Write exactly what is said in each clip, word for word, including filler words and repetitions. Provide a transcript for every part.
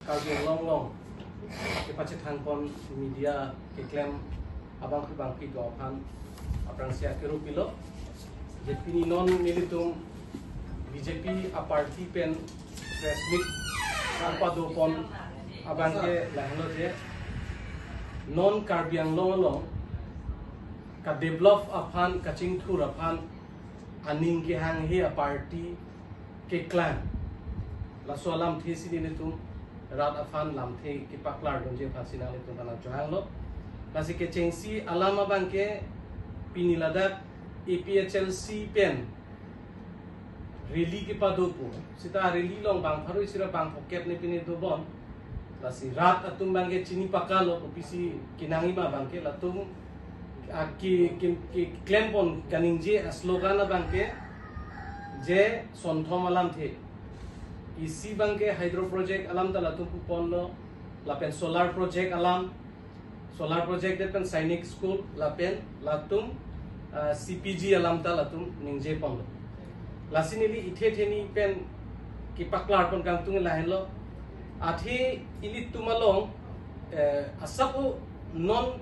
Karbi Anglong along kepachethang pon media keklem abangpi bangpi do aphan aphrangsi akero pilo. Je pini non nelitum B J P a party pen press meet nangpado pon abangke lahenlo je non Karbi Anglong along ka develop aphan, kachingthur aphan aning kehanghe a party keklang. Laso alamthe si nelitum rat aphan lamthe kepaklar dunji aphan si nanglitum aphan nangchohanglo. Lasi kechengsi alam abangke pini ladak A P H L C pen rally kepado pu. Seta rally along bang pharo isi ra bang phokep ne pine dobom. Lasi rat atum abangke chini pakalo kopisi kenangji ma abangke latum a ki, ki, ki klem pon kaningje a slogan abangke je sonthom alamthe. Isi abangke hydro project alam ta latum pu ponlo, lapen solar project alam, solar project det pen Sainik School lapen latum, ah, C P G alam ta latum ningje ponlo. Lasi neli ithe theni pen kepaklar pon kangtung lahenlo. Athe ilitum along, eh, asap o non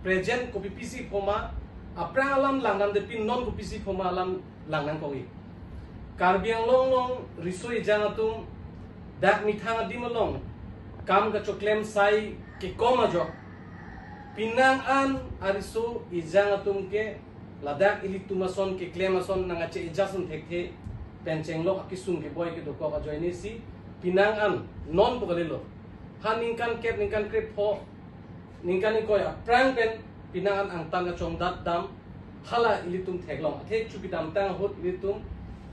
present kopipisi poma, aphrang alam langdam det pin non kopisi poma alam langnang koi. Karbi Anglong along riso ejang atum dak methang adim along kam kachoklem sai kekom ajok, penang an ariso ejang atum ke ladak ilitum ason keklem ason nang ache adjust un thekthe pen chenglok akesung keboi kedokok ajoine si penang an non pu kalilo. Ha ningkan kep, ningkan krepho, ningkan ingkoi aphrang pen penang an angtan kachongdat dam hala ilitum theklong. Athe chu kedamtang ahut ilitum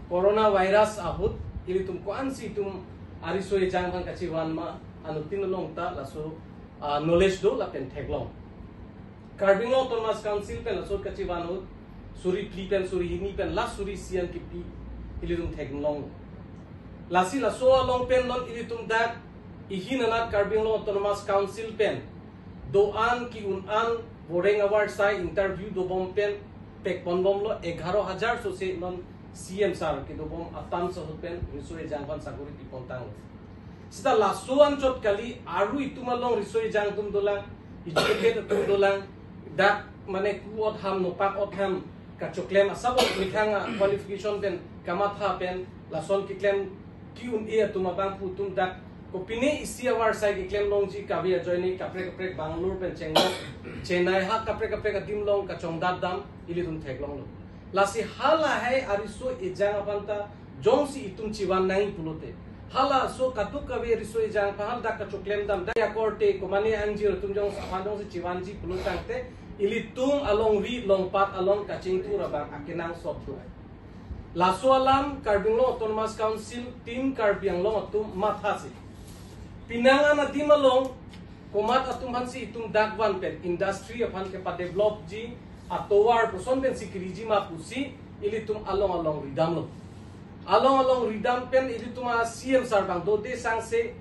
coronavirus ahut ilitum ko-ansi itum ariso ejang aphan kachevan ma anuttin along ta laso, ah, knowledge do lapen theklong. Karbi Anglong Autonomous Council pen laso kachevan ahut suri phli pen suri hini pen last suri isi an kipi ilitum theklong. Lasi laso along pen non ilitum dak ihin anat Karbi Anglong Autonomous Council pen do-an ke-un an voreng avarsai interview dobom pen pekponbomlo, egharo hajar sose non C M sir kedobom atam ahut pen riso ejang aphan sakori pipontanglo. Seta laso anchot kali, aru itum along riso ejang atum dolang, educated atum dolang, dak mane ku-ot ham, nopak-ot ham kachoklem asap o methang a qualification pen kamatha pen lason keklem ke-un-e atum abangphu atum dak kopine isi avarsai keklem longji kave ajoine kaprek kaprek Bangalore pen chenglok, Chennai ha kaprek kaprek adim along kachongdat dam ilitum theklonglo. Lasi halahai ariso ejang aphan ta jongsi itum chevan nangji pulote, halaso kadokave riso ejang aphan dak kachoklem dam dak akorte komane angjir atum jongsi aphan jongsi chevanji pulo tangte ilitum alongri longpat along kachingthur abang akenangsot do. Laso alam Karbi Anglong Autonomous Council Team Karbi Anglong atum mathasi. Penang an adim along komat atum aphansi itum dak van pen industry aphan kepadevelopji atovar puson pensi keriji ma pusi ilitum along along ridamlo. Along along ridam pen ilitum a C M sir abang dode sangse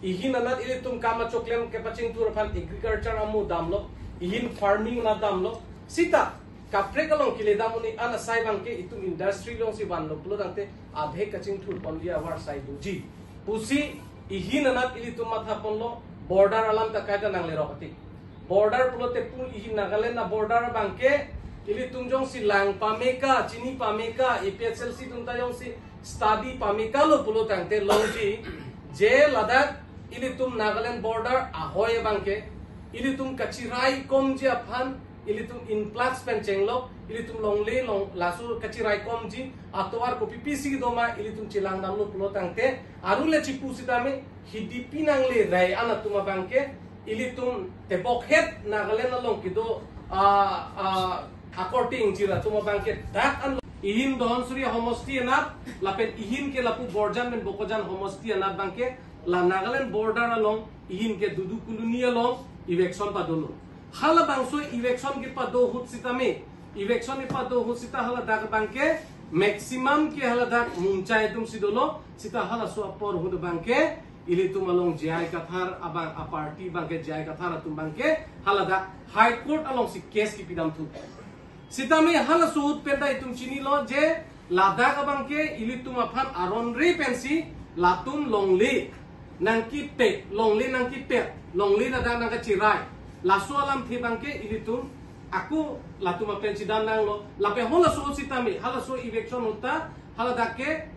ihin anat ilitum kam achoklem kepachingthur aphan agriculture amo damlo, ihin farming na damlo. Seta kaprek along keledam un-e an asai abangke itum industry alongsi vanlo pulo tangte adhe kachingthur ponji avarsai doji pusi ihin anat ilitum matha ponlo. Border alam ta kaita nanglerok ati. Border pulote pul ihin Nagaland a border abangke ilitum jongsi lang pameka, chini pameka, A P H L C atum ta jongsi study pamekalo pulo tangte longji je ladak ilitum Nagaland border ahoi abangke ilitum kachirai komji aphan ilitum influx pen chenglok, ilitum longle long laso kachirai komji atovar kopipisi doma ilitum chelang damlo pulo tangte, aru le chipu sitame hidipi nanglerai an atum abangke ilitum tebokhet Nagaland along kedo, ah, ah, according jira atum abangke dak an ihin Dhansiri homosti anat lapen ihin ke lapu Borjan pen Bokajan homosti anat abangke la Nagaland border along ihin ke Dudu Colony along eviction padolo. Halabangso eviction kepado ahut sitame, eviction kepado ahut seta haladak abangke maximum ke haladak Mungchai atumsi dolo, seta halaso apor ahut abangke ilitum along J I Kathar abang a party abangke J I Kathar atum abangke haladak High Court alongsi case kepidamthu. Sitame halaso ahut pen ta itum chinilo je ladak abangke ilitum aphan aron re pensi latum longle nangkepet, longle nangkepet, longle ladak nangkachirai. Laso alamthe abangke ilitum ako latum apen chidam nanglo, lapen halaso sitame, halaso eviction ahut ta, haladak ke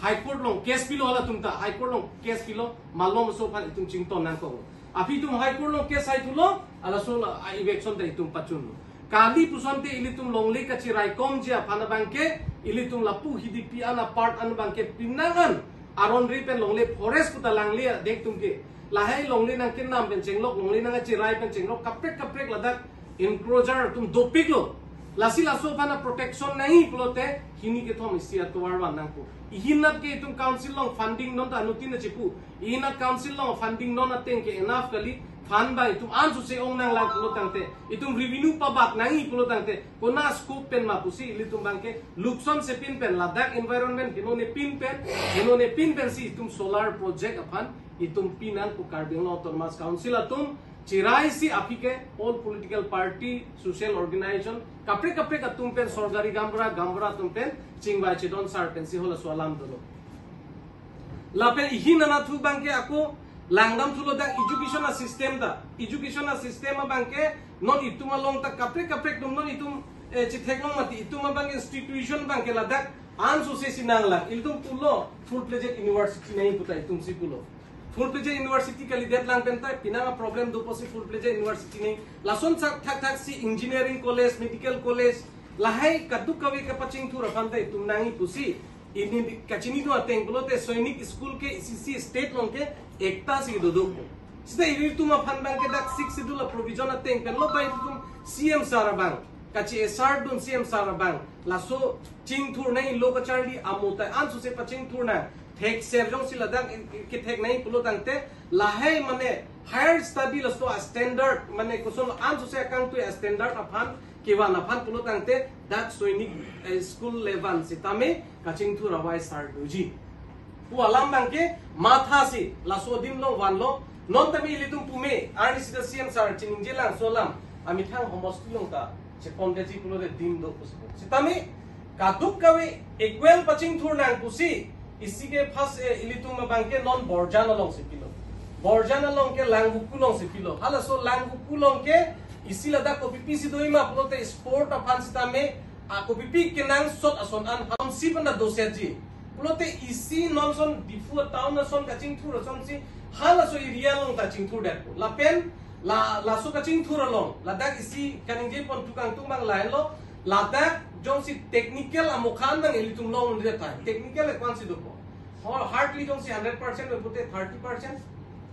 High Court along case pilo halatum ta, High Court along case pilo, malom aso aphan itum chington nangkok. Aphi itum High Court along case hai thulo, halaso la, a eviction ta itum pachunlo. Kali pusonte ilitum longle kachiraikomji aphan abangke, ilitum lapu Hidipi an apart an abangke penang an aron ri pen longle forest kuta langle adek atum ke. Lahai longle nangkenam pen chenglok, longle nangkachirai pen chenglok, kaprek kaprek ladak encroacher atum dopiklo. Lasi laso aphan a protection nangji pulote hini kethom isi atovar van nangpo. Ihinat ke itum council along funding non ta anuttin ta chipu. Ihinat council along funding non ateng ke enough kali, fund abang itum ansose ong nanglang pulo tangte, itum revenue pabak nangji pulo tangte, konat a scope pen ma pusi ilitum abangke lukson sepin pen, ladak environment henone pin pen, henone pin pensi itum solar project aphan itum pinang pu Karbi Anglong Autonomous Council atum chiraisi aphi ke all political party, social organization, kaprek kaprek atum pen, sorkari gaonbura, gaonbura atum pen chingvai chedon sar pensi halaso alam dolo. Lapen ihin anatthu abangke ako langdam thulo, dak education a system ta. Education a system abangke non itum along ta kaprek kaprek atum non itum, eh, chitheklong mati, itum abang institution abangke ladak ansose si nanglang. Ilitum pulo full-fledged university nangji pu ta itum si pulo. Full-fledged university kalidet lang pen ta penang a problem dopo si full-fledged university nangji. Lason sak thakthak si engineering college, medical college, lahai kadokave kapachingthur aphan ta itum nangji pusi. Ili kachinidun ateng pulote Sainik School ke isi isi state along ke ekta si dodok. Sita ilitum aphan abangke dak Sixth Schedule a provision ateng pen lo, bai ilitum C M sir abang kachi-esardun, C M sir abang laso chingthur nangji, lo kacharli amo ta ansose pachingthur nang. Thekser jongsi ladak kethek nangji pulo tangte, lahai mane higher study laso a standard, mane koson ansose akangtui a standard aphan kevan aphan pulo tangte dak Sainik, eh, school level sitame kachingthur avai sar doji pu alam abangke mathasi laso adim along vanlo. Non tame ilitum pume arni sita C M sir chiningje lang, laso alam amethang homosti along ta chepondetji pulote adim do pusi. Sitame kadokave equal pachingthur nang pusi isi ke first, eh, ilitum abangke non Borjan along si pilo. Borjan along ke Langvoku along si pilo. Halaso Langvoku along ke isi ladak kopipi si doji ma pulote sport aphan sitame, a kopipi kenangsot ason an hamsi pen ta dosetji. Pulote isi non ason Diphu town ason kachingthur asonsi halaso area along ta chingthurdetpo. Lapen la, laso kachingthur along ladak isi kaningje pon tukang tumang lain lo, ladak jongsi technical amokhan abang ilitum longdet tahai. Technical ekwan si dopo. Ho hardly jongsi hundred percent pulote thirty percent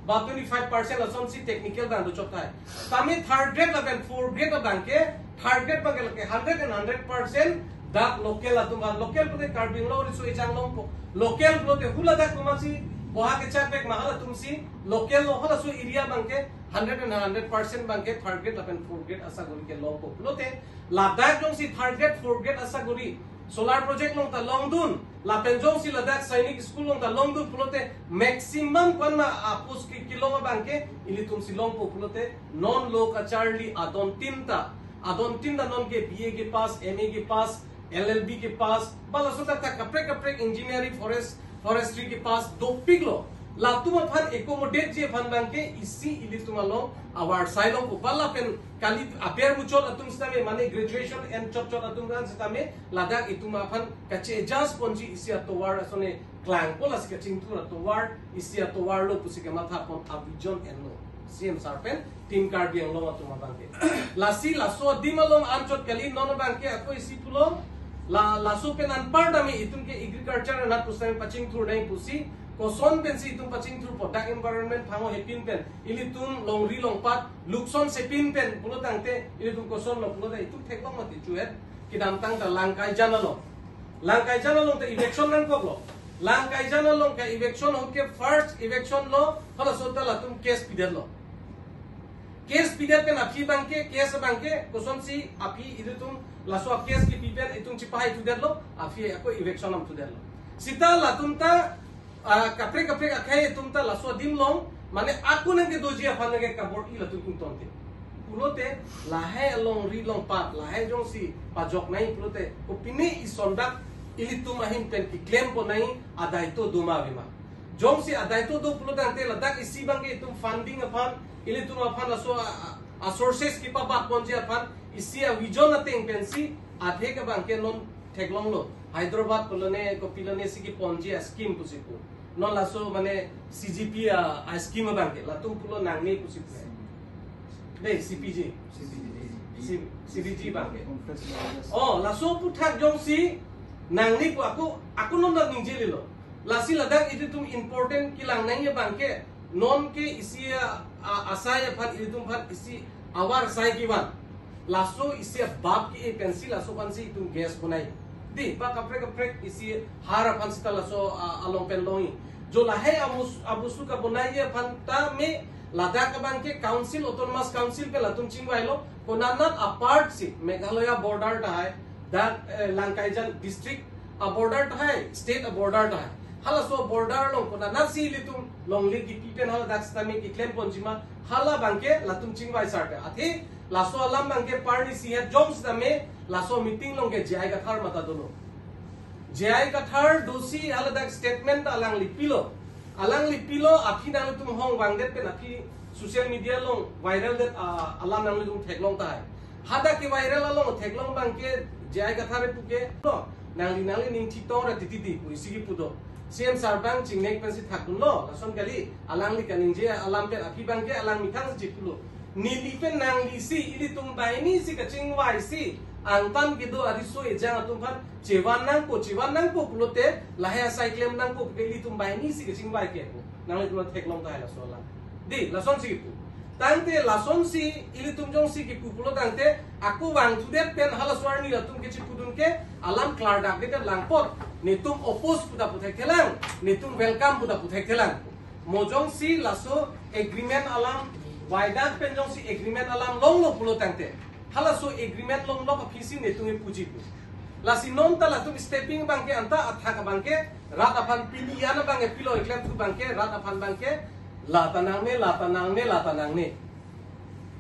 ba twenty-five percent lasonsi technical abang dochot tahai. Tame third grade lapen fourth grade abangke, third grade abangke lake hundred and hundred percent dak local atum, local pulote Karbi Anglong riso ejang longpo. Local pulote hula dak komatsi boha kechak bek ma, halatumsi local lo, halaso area abangke hundred and hundred percent abangke third grade lapen fourth grade asaguri ke longpo. Pulote ladak jongsi third grade, fourth grade asaguri solar project along ta longdun, lapen jongsi ladak Sainik School along ta longdun pulote maximum ko-an ma a post ke kelong abangke ilitum si longpo pulote non lo kacharli adontin ta, adontin ta non ke B A ke pass, M A ke pass, L L B ke pass, ba laso ta kaprek kaprek engineering, forest, forestry ke pass dopiklo. Latum aphan accommodateji aphan abangke isi ilitum along avarsai longpo. Ba lapen kali aber muchot atum sitame, mane graduation en chot chot atum kan sitame ladak itum aphan kachi-adjust ponji isi atovar asone klangpo, lasi kachingthur atovar, isi atovar lo pusi kamatha pon a vision enlo C M sir pen Team Karbi Anglong atum abangke. Lasi laso adim along anchot kali, non abangke ako isi pulo, la, laso pen anpar tame itum ke agriculture anat pusitame pachingthur nangji pusi, koson pensi itum pachingthurpo, dak environment thango hepin pen, ilitum longri longpat lukson sepin pen pulo tangte ilitum koson lo pulote itum theklong mati chuet. Kedamtang ta Langkaijan along, Langkaijan along ta eviction nangkoklo. Langkaijan along ke eviction ahut ke first eviction lo, halaso ta latum case pidetlo. Case pidet pen aphi abangke, case abangke kosonsi aphi ilitum laso case kepi pen itum chipahai thudetlo, aphi ako eviction nangthudetlo. Sita latum ta, ah, kaprek kaprek akhei atum ta laso adim along, mane ako nangkedoji aphan nangkekabor-i latum ingtonte. Pulote lahai alongri longpat, lahai jongsi pajok nangji pulote kopine ison dak ilitum ahin pen keklem pon nangji, adai to doma avema. Jongsi adai to do pulo tangte ladak isi abangke itum funding aphan, ilitum aphan laso a, a, a sources kipabat ponji aphan, isi a vision ateng pensi, athe ke abangke non theklonglo. Hyderabad pulo ne, kopi lo ne si keponji a scheme pusi pu. Non laso mane C G P a, a scheme abangke, latum pulo nangne pusi pu. Dei, C P G. C P G. C-, C P G abangke. Oh, laso aphuthak jongsi nangne pu ako, ako non ningje lilo. Lasi ladak ilitum important kelang nangji abangke, non ke isi a, a, asai aphan ilitum aphan isi avar sai kevan. Laso isi abap ke-e pensi laso aphansi itum gas bonai. Dei, ba kaprek kaprek isi har aphan seta laso a, along pen longji. Jo lahai amus-, abusu kabonai aphan ta me ladak abangke council, autonomous council pen latum chingvailo, konanat apart si Meghalaya border tahai, dak, eh, Langkaijan district a border tahai, state a border tahai. Halaso border along konanat si ilitum longle kipi pen haladak sitame keklem ponji ma, hala abangke latum chingvai sarte. Athe laso alam abangke parni sihet jong sitame laso meeting along ke J I Kathar mata dolo. J I Kathar dosi haladak statement alangli pilo. Alangli pilo, aphi nangtum hong vangdet pen aphi social media along viral det, ah, alam nanglitum theklong tahai. Hadak ke viral along theklong abangke J I Kathar puke, no, nangli nangli ning thitong ra titi ti pu isi kipu do. C M sir abang chingnek pensi thakdunlo, lason kali, alangli kaningje alam pen aphi abangke alang methang si pulo. Neli pen nangli si, ilitum banghini si kachingvai si, angtan kedo ariso ejang atum aphan chevan nangpo, chevan nangpo pulote, lahai asai klem nangpo puke ilitum banghini si kachingvai ke pu. Nanglitum theklong tahai laso alam. Dei, lasonsi kipu. Tangte lasonsi ilitum jongsi kipu pulo tangte, ako vangthudet pen halaso arni latum kechipudun ke, alam klardak det lang apot, netum oppose puta puthekthelang, netum welcome puta puthekthelang. Mo jongsi laso agreement alam, vaidak pen jongsi agreement alam longlo pulo tangte, halaso agreement longlok aphi si netum kepuji pu. Lasi non ta latum stepping abangke anta athak abangke, rat aphan pini an abangke pilo, eklem thu abangke, rat aphan abangke, la ta nangne, la ta nangne, la ta nangne.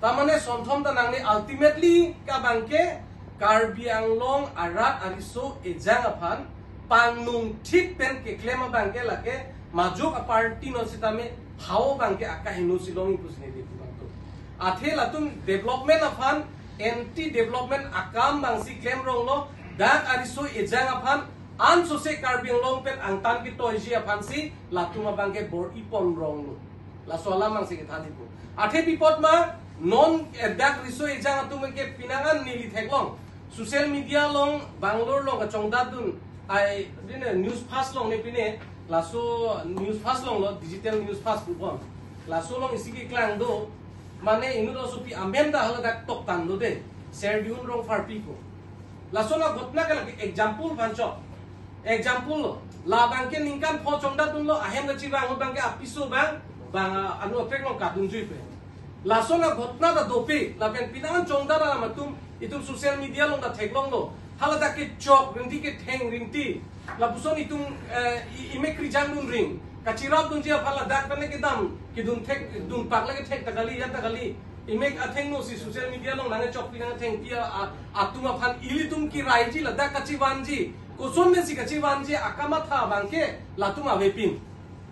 Ta mane sonthom ta nangne, ultimately ke abangke Karbi Anglong arat ariso ejang aphan pangnung thip pen keklem abangke lake majok a party non sitame hao abangke akaheno si longji pusi neli pu abang tu. Athe latum development aphan anti development akam abangsi klem ronglo, dak ariso ejang aphan ansose Karbi Anglong pen angtan ketoiji aphansi latum abangke bor-i pon ronglo. Laso alam abangsi kethan ipu. Athe pi apot ma, non, eh, dak riso ejang atum ke pinangan neli theklong. Social media along, Bangalore along kachongdatdun, ai, dine news flash along ne pine, laso news flash along lo, digital news flash pu bon. Laso along isi keklang do, mane inut asopi amen ta haladak toktang do de, Serdihun Rongpharpi ko. Lason aghotona ke lake example aphan chok. Example lo, labangke ningkan pho chongdatdunlo, ahem kachevang ahut abangke apiso abang, bang, ah, anu aprek along kadunjui pe. Lason aghotona ta dopik, lapen pinangan chongdat alam atum, itum social media along ta theklonglo. Haladak kechok, rinti ketheng, rinti. Lapuson itum, eh, i-, imek krijangdun ring. Kacherapdunji aphan ladak pen kedam, kedun thek, dunpak lake thek ta kali, ya ta kali. Imek athengno si social media along nangkechokpi nangkethengpi a, a, atum aphan ilitum kiraiji ladak kachevanji. Koson pensi kachevanji akamatha abangke latum avepin.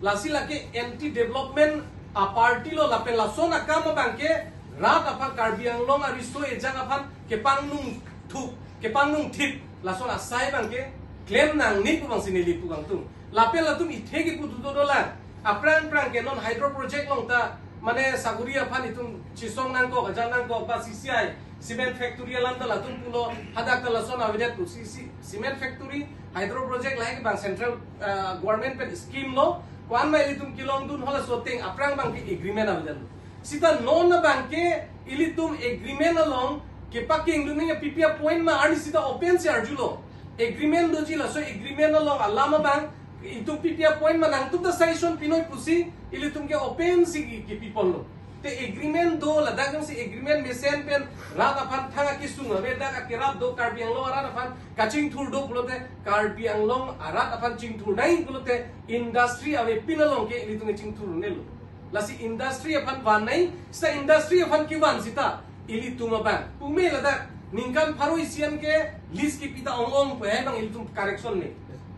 Lasi lake anti development a party lo lapen lason akam abangke rat aphan Karbi Anglong ariso ejang aphan kepangnung thuk, kepangnung thip, lason asai abangke klem nangne pu abangsi neli pu abang tung. Lapen latum ithe kipu tu dolang. Aphrang aphrang ke non hydro project along ta, mane saguri aphan itum chisong nangkok, ajat nangkok, ba C C I, cement factory alam ta latum pulo, hadak ta lason avedet pu C C, cement factory, hydro project lahai ke abang central, eh, government pen scheme lo, ko-an ma ilitum kelongdun halaso ateng, aphrang abangke agreement avedet lo. Sita non abangke ilitum agreement along kepakingdun nangji pi pi a point ma arni sita open si arjulo. Agreement doji laso agreement along alam abang itum pi pi a point ma nangtum ta suggestion pinoi pusi ilitum ke open si ki, kipi ponlo. Te agreement do ladak jongsi agreement mesen pen rat aphan thang akesung ave dak akerap do Karbi Anglong arat aphan kachingthur do pulote Karbi Anglong arat aphan chingthur nai pulote industry avepin along ke ilitum chingthur nelo. Lasi industry aphan van nai, sita industry aphan kevan sita ilitum abang. Pume ladak, ningkan pharo isi an ke lease kipi ta ong-ong pu hai abang ilitum correction ne.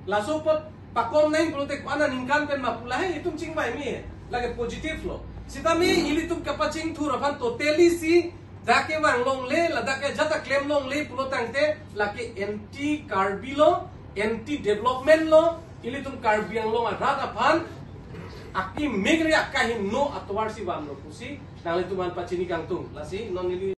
Laso apot pakom nang pulote ko-an aningkan pen ma pu lahai itum chingvai me, lake positive lo. Sitame ilitum kapachingthur aphan totally si dak kevang longle, ladak ke ajat ta klem longle pulo tangte lake anti Karbi lo, anti development lo, ilitum Karbi Anglong arat aphan akimi kre akahingno atovar si vanglo pusi nanglitum aphan pachini kangtung. Lasi non ili